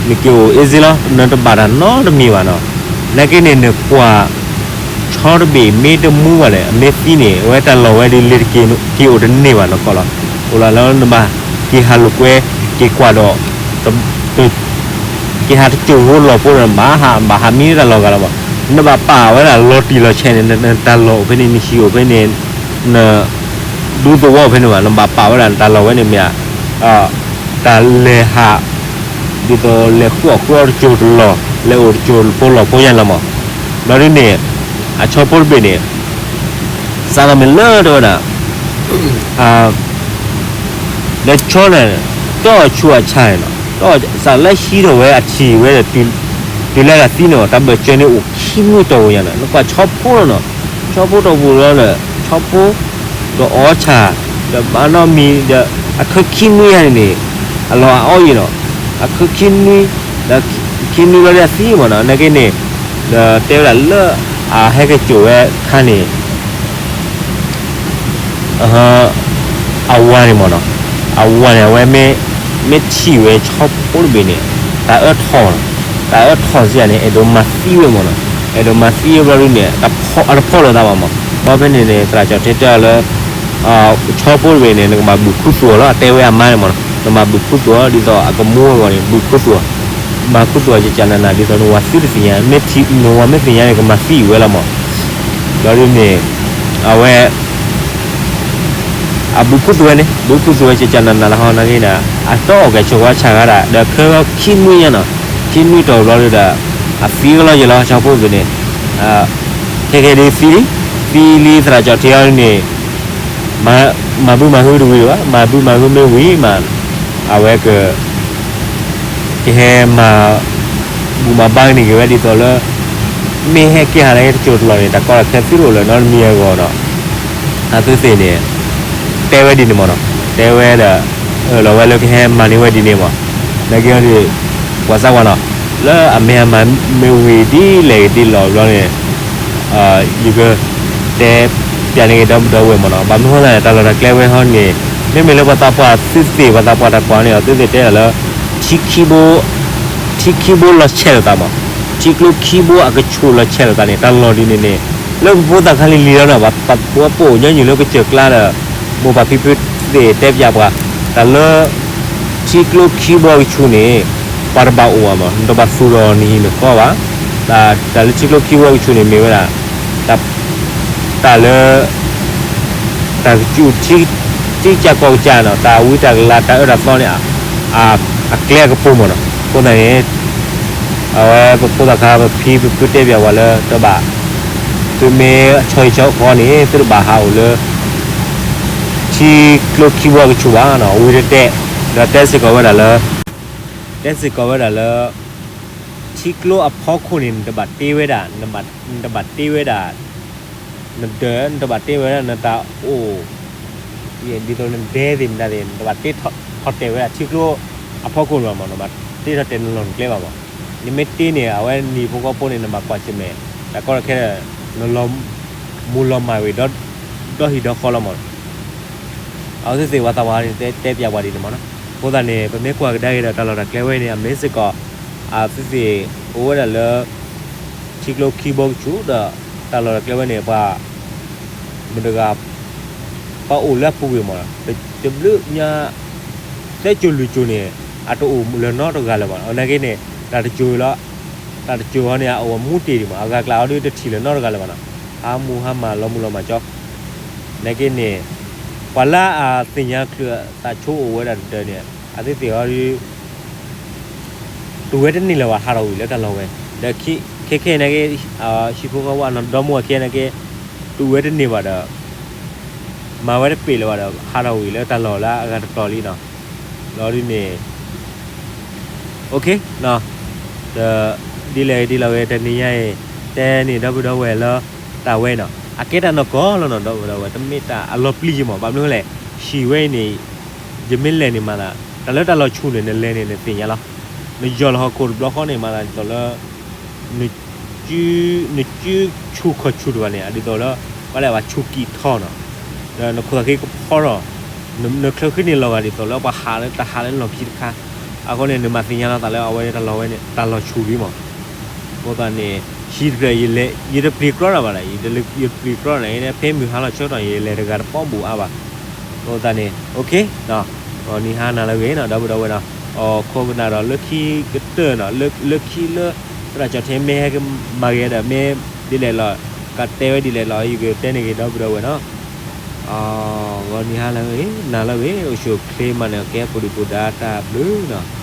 နက့ၤအိၣ် easy လီၤ နတဘၣ်တၢ်နီတမံၤဘၣ်နီၤ, နာ်က့န့ၣ် နကွၢ် ဆီတဘ့ၣ်မ့ၢ်တမူဘၣ်လဲၣ် အမ့ၢ်သံန့ၣ် အဝဲတၢ်လီၢ်ဝဲဒ်လဲၣ်တက့ၢ် က့ၤအိၣ်တန့ၢ်ဘၣ်နီၢ်ကီၢ်လီၤ, အိၣ်လီၤလၢနဘၣ်က့ၤဟးလိာ်ကွဲ က့ၤကွၢ်ဒီး က့ၤဟးတစိၢ်ဖိလီၢ်ဖိဒီး ဘၣ်ဟး ဘၣ်ဟးမံတၢ်လီၢ်ဂၤလီၤမး, နဘၣ်ပာ်ဝဲဒၣ်လီၤတံၢ်လီၤဆဲးန့ၣ် နတၢ်လီၢ်အိၣ်ဖဲန့ၣ် နဟံၣ်အိၣ်ဖဲန့ၣ် န ဒူသဝီအိၣ်ဖဲန့ၣ်ဘၣ်, နဘၣ်ပာ်ဝဲဒၣ်နတၢ်လီၢ်ဝဲန့ၣ်မ့ၢ် တၢ်လဲၤဟး ဒ်သိးလဲၤဃုအီၣ်ဃုအီတစိၢ်တလီၢ် လဲၤအိၣ်တစိၢ်ဖိလီၢ်ဖိယါလီၤမး, ဘျီဒ်န့ၣ် အဆီဖိတဘ့ၣ်န့ၣ် စးထီၣ်မ့ၢ်လၢတဝဲဒၣ် လဲၤဆီန့ၣ် တီၢ်ဆူအဆါန့ၣ်လီၤ, စးလၢဟံးထီၣ်ဝဲအထံၣ်ဝဲဒီးတုၤ တုၤလၢတၢ်သံန့ၣ် တၢ်ဘၢၣ်စၢၤန့ၣ်အိၣ်ခံနွံတီၢ်ပူၤညါန့ၣ် နကွၢ်ဆီဖိလီၤနီၤ, ဆီဖိတီၢ်ပူၤလီၤဒီး ဆီဖိ ဒီးအီၣ်ဆၣ် ဒီးဘၣ်နီတမံၤဒီး အခါခံနွံယါန့ၣ်န့ၣ် အလီၤအအီၣ်ယံာ်နီၤ, အခါခံနွံ ဒီးခံနွံလီၤဒီးအသံမ့ၢ်နီၤ, နာ်က့န့ၣ် ဒီးတဲဝဲဒၣ်လၢအဟဲက့ၤစိာ်ဝဲခါန့ၣ် အဝၤန့ၣ်မ့ၢ်နီၤ, အဝၤန့ၣ် အဝဲမ့ၢ်ထံၣ်ဝဲဆီဖိတဘ့ၣ်န့ၣ် တၢ်အၢထီၣ်, တၢ်အၢထီၣ်စ့ၢ်န့ၣ် အဲၣ်ဒိးမၤသံဝဲမ့ၢ်နီၤ, အဲၣ်ဒိးမၤသံဝဲဘျီဒုန့ၣ် အတဖီၣ်လၢၤသးဘၣ်မ့ၢ်, ဘၣ်ဖဲန့ၣ်န့ၣ် သရၣ်ကၠီၣ်ထဲတဲအီၤလၢ ဆီဖိတဘ့ၣ်န့ၣ် နကဘၣ်ဘုၣ်ခူသူၣ်အီၤလီၤ, အတဲဝဲအမါန့ၣ်မ့ၢ်နီၤ, နဘၣ်ဘုၣ်ခူသူၣ်အီၤ ဒ်သိးအကမူအဂီၢ်န့ၣ် ဘုၣ်ခူသူၣ်အီၤ, မၤခူသူၣ်အီၤကကနၤနၤ ဒ်သိးနဝၤသံတသ့ၣ်ညါ, နဝၤမ့ၢ်သ့ၣ်ညါန့ၣ် ကမၤသံဝဲလီၤမ့ၢ်, ဘျီဒုန့ၣ် အဝဲ အဘုၣ်ခူသူၣ်ဝဲန့ၣ် ဘုၣ်ခူသူၣ်ဝဲကကနၤနၤလၢဟီနာ်က့န့ၣ် အတီအီၣ်ကဲဆိးဝဲဆၣ်ဂၤဒၣ် ဒီးခဲဂီၤခံနွံညါနီၤ, ခံနွံတီၢ်ဘျီဒုဒီး အသံကလီၤယံာ်လီၤ ဆီဖိတဘ့ၣ်န့ၣ်, ခဲကဲဒ်သံလံ, သံလံသရၣ်ကၠီၣ်ထဲအီၤန့ၣ် မၤဘုမၤဟုတဝံၤဘၣ်, မၤဘုမၤဟုမ့ၢ်ဝံၤမး အဝဲက ကဟဲမၤဘူၣ်မၤဘါန့ၢ်က့ၤဝဲဒ်သိးလၢ မ့ၢ်ဟဲက့ၤဟးလၢတစိၢ်တလီၢ်န့ၣ် တၢ်ကီတၢ်ခဲသံတအိၣ်လၢၤနီတမံၤအဂီၢ်နီၤ, အဝဲသ့ၣ်န့ၣ် တဲဝဲဒ်န့ၣ်မ့ၢ်နီၤ, တဲဝဲဒီး အၢၣ်လီၤဝဲလၢကဟဲမၤန့ၢ်ဝဲဒ်န့ၣ်မ့ၢ်, နာ်က့ဒီး ပှၤသးပှၢ်နီၤ, လၢအမ့ၢ်အမၤမ့ၢ်ဝံၤဒ်လဲၣ်ဂ့ၤဒ်လဲၣ်ဘျီန့ၣ် ယက တဲပျးန့ၢ်က့ၤဒီပုၢ်ဒီဝဲၢ်မ့ၢ်နီၤ, ဘၣ်မနုၤဃိသတးန့ၣ် တၢ်လီၢ်တၢ်ကျဲဝဲဟီန့ၣ် မ့မ့ၢ်လၢပှၤသးပှၢ်သုသ့ၣ် ပှၤသးပှၢ်တၢ်ကွၢ်န့ၣ် အဝဲသ့ၣ်တဲဒၣ်လၢ ထံခံဘိ ထံခံဘိလီၤဆဲးလိာ်သးမ့ၢ်, ထံကျိခံဘိအကဆူးလီၤဆဲးလိာ်သးန့ၣ် တၢ်လီၢ်ဒ်န့ၣ်န့ၣ် လၢပဖိသၣ်ခါလံၤလံၤလီၤနီၤ, ပှၤပိာ်ညါညူၤလၢကစၢၢ်ကျါဒီး မိၢ်ပၢ်ဖံဖုသ့ၣ်တဲပျးပှၤ တၢ်လၢ ထံကျိခံဘိအကဆူးန့ၣ် ပှၤတဘၣ်အိၣ်ဘၣ်မ့ၢ်, နတဘၣ်သူၣ်ထီၣ်နဟံၣ်နဃီဘၣ်, တၢ်လၢထံကျိခံဘိအကဆူးန့ၣ်မ့ၢ်ဝဲဒၣ် တၢ်လၢ တၢ်ကစူး ထံကစၢ်ကီၢ်ကစၢ်နီၤ, တၢ်ဝံတၢ်ကလၤ တၢ်အၢတၢ်သီန့ၣ် အကျဲအကပူၤမ့ၢ်နီၤ, အဃိသတးန့ၣ် အဝဲပဖိသၣ်ခါပဖံပဖုတဲပျးဝဲလၢတဘၣ်, သုမ့ၢ်ဆီဟံၣ်ဆီဃီန့ၣ် သုတဘၣ်ဟးအိၣ်လၢ ထံကျိခံဘိအကဆူးဘၣ်နီၤ, ဝံၤတတဲ, ဒီးတဲစ့ၢ်ကီးဝဲဒၣ်လၢ တဲစ့ၢ်ကီးဝဲဒၣ်လၢ ထံကျိအဖီခိၣ်န့ၣ် နတဘၣ်တ့ဝဲဒၣ်, နတဘၣ်တ့ဝဲဒၣ် နဒၢး နတဘၣ်တ့ဝဲဒၣ် နတၢ်အိၣ် ဒ်သိးနဒဲသ့ၣ်မတၤသ့ၣ် နတဘၣ်တ့ထီၣ်တဲာ်ဝဲဒၣ်ထံကျိအဖီခိၣ်န့ၣ်ဘၣ်မ့ၢ်, နဘၣ်တ့ထီၣ်တဲာ်နလီၢ်နကျဲဘၣ်မ့ၢ်, နမ့ၢ်တ့န့ၣ် အဝဲနံၤဖိဃီဖိန့ၣ် နဘၣ်ကွၢ်ဆၢၣ်မဲာ် တၢ်ကီတၢ်ခဲဒီး နလီၤမူလီၤမၢ်ဝဲ ဒီဟံၣ်ဒီဃီလီၤမ့ၢ် အဝဲသ့ၣ်သ့ၣ်ပှၤသးပှၢ်န့ၣ် တဲပျးပှၤဒ်န့ၣ်မ့ၢ်နီၤ, အဃိသတးန့ၣ် ပမ့ၢ်ကွၢ်ကဒါက့ၤဒီးတၢ်လီၢ်တၢ်ကျဲဝဲန့ၣ် အမ့ၢ်စ့ၢ်ကီး အဝဲသ့ၣ်အိၣ်ဝဲဒၣ်လၢ ထံကျိခံဘိကဆူးဒီး တၢ်လီၢ်တၢ်ကျဲဝဲန့ၣ် ပှၤ မတၤတဂၤ ပှၤအိၣ်လၢအပူၤကွံာ်မ့ၢ်နီၤ, တဘျုးညါ သၢစိၤလွံၢ်စိၤန့ၣ် အတအိၣ်လၢၤနီတဂၤလၢၤဘၣ်နီၤ, နာ်က့န့ၣ် တၢ်တစိၤလီၤ, တၢ်တစိၤဟီန့ၣ် အအိၣ်မူတ့ၢ်ဒံးမ့ၢ် အဂၤကျါဟီဒုတထံၣ်လၢၤနီတဂၤလၢၤဘၣ်နီၤ, ဟးမူဟါမၢ်လီၤမူလီၤမၢ်ကၠီ နာ်က့န့ၣ် ပှၤလၢအသ့ၣ်ညါချုးသးဆိအိၣ်ဝဲဒၣ်တဒၢန့ၣ် အဝဲသ့ၣ်ဟီဒု တဝဲတန့ၢ်လၢၤဘၣ် ဟးထီၣ်ဝံၤလၢတၢ်လီၢ်ဝဲ, ဒီးခဲခဲနာ်က့ ဟံၣ်ဖိဃီဖိအနီၢ်ဒီမါဝၤခဲနာ်က့ တဝဲတန့ၢ်ဘၣ်ဒီး မၤဝဲတပ့ၤလၢၤဘၣ်ဒီး ဟးထီၣ်ဝံၤလၢတၢ်လီၢ်လၢအဂၤတတီၤလံနီၤ, လီၤဒ်န့ၣ် OK ဒီး ဒ်လဲၣ်ဒ်လဲၣ်ဂ့ၤ တနံၤညါအံၤ တဲန့ၢ်ဒီပုၢ်ဒီဝဲၢ်လၢ တၢ်ဝဲနီၤ အကဲတၢ်နီၢ်ကီၢ်လီၤနီၤ ဒီပုၢ်ဒီဝဲၢ် တမ့ၢ်တၢ်အလီၤပျံၤယံၤမ့ၢ် ဘၣ်မနုၤလဲၣ် ဟံၣ်ဝဲအံၤန့ၣ် ယမ့ၢ်လဲၤန့ၣ်မၤသး တၢ်လၢတၢ်လီၤဆူၣ်န့ၣ် နလဲၤန့ၣ် နသ့ၣ်ညါလီၤ, နယီၢ်လီၤဟီၣ်ခိၣ်တဘျီဃီန့ၣ်မၤသးဒ်သိးလၢ နစု နစုဆူၣ်ခီၣ်ဆူၣ်တဘၣ်န့ၣ် ဒ်သိးလၢ ဘၣ်လဲၣ်ဘၣ်ဆူၣ်ကံၢ်ထီနီၤ, ဒီးနခိၣ်သးဃံကဖီထီၣ်, နချၢဃံန့ၣ်လီၤဂာ်ဒ်သိးလၢပှၤဟးလၢတၢ်ဟးလၢနလီၢ်ခံတခါ, အဃိန့ၣ် နမၤသ့ၣ်ညါလီၤသးလၢအဝဲတၢ်လီၢ်ဝဲန့ၣ် တၢ်လီၤဆူၣ်လံမး, အဃိသတးန့ၣ် ဟံၣ်တဖျၢၣ် ယတပျံၤကြီတၢ်ဘၣ်ဒီး ယတပျံၤကြီတၢ်န့ၣ် ဖဲမုၢ်ဟါလီၤဆၢကတီၢ်န့ၣ် ယလဲၤတဂၤတပီၢ်ဘူးအါဘၣ်, အဃိသတးန့ၣ် OK နီၤ, ဂီၤနံၤဟါနၤလၢအဂ့ၤနီၤ ဒီပုၢ်ဒီဝဲၢ်နီၤ, အိၣ်ခိးကနၣ်ဒီးလၢခံကတၢၢ်နီၤ လၢခံလၢ သရၣ်ကၠီၣ်ထဲမ့ၢ်ဟဲကမၤဂ့ၤဒီး မ့ၢ်ဒ်လဲၣ်လီၤ ကတဲဝဲဒ်လဲၣ်လီၤ ယကတဲန့ၢ်က့ၤဒီပုၢ်ဒီဝဲၢ်နီၤ, ဂီၤနံၤဟါလၢအဂ့ၤ နၤလၢအဂ့ၤ အိၣ်ဆူၣ်အိၣ်ချ့မးန့ၣ် ကဲပူၤဒုၣ်ပူၤဒါတၢ်ဘျုးနီၤ.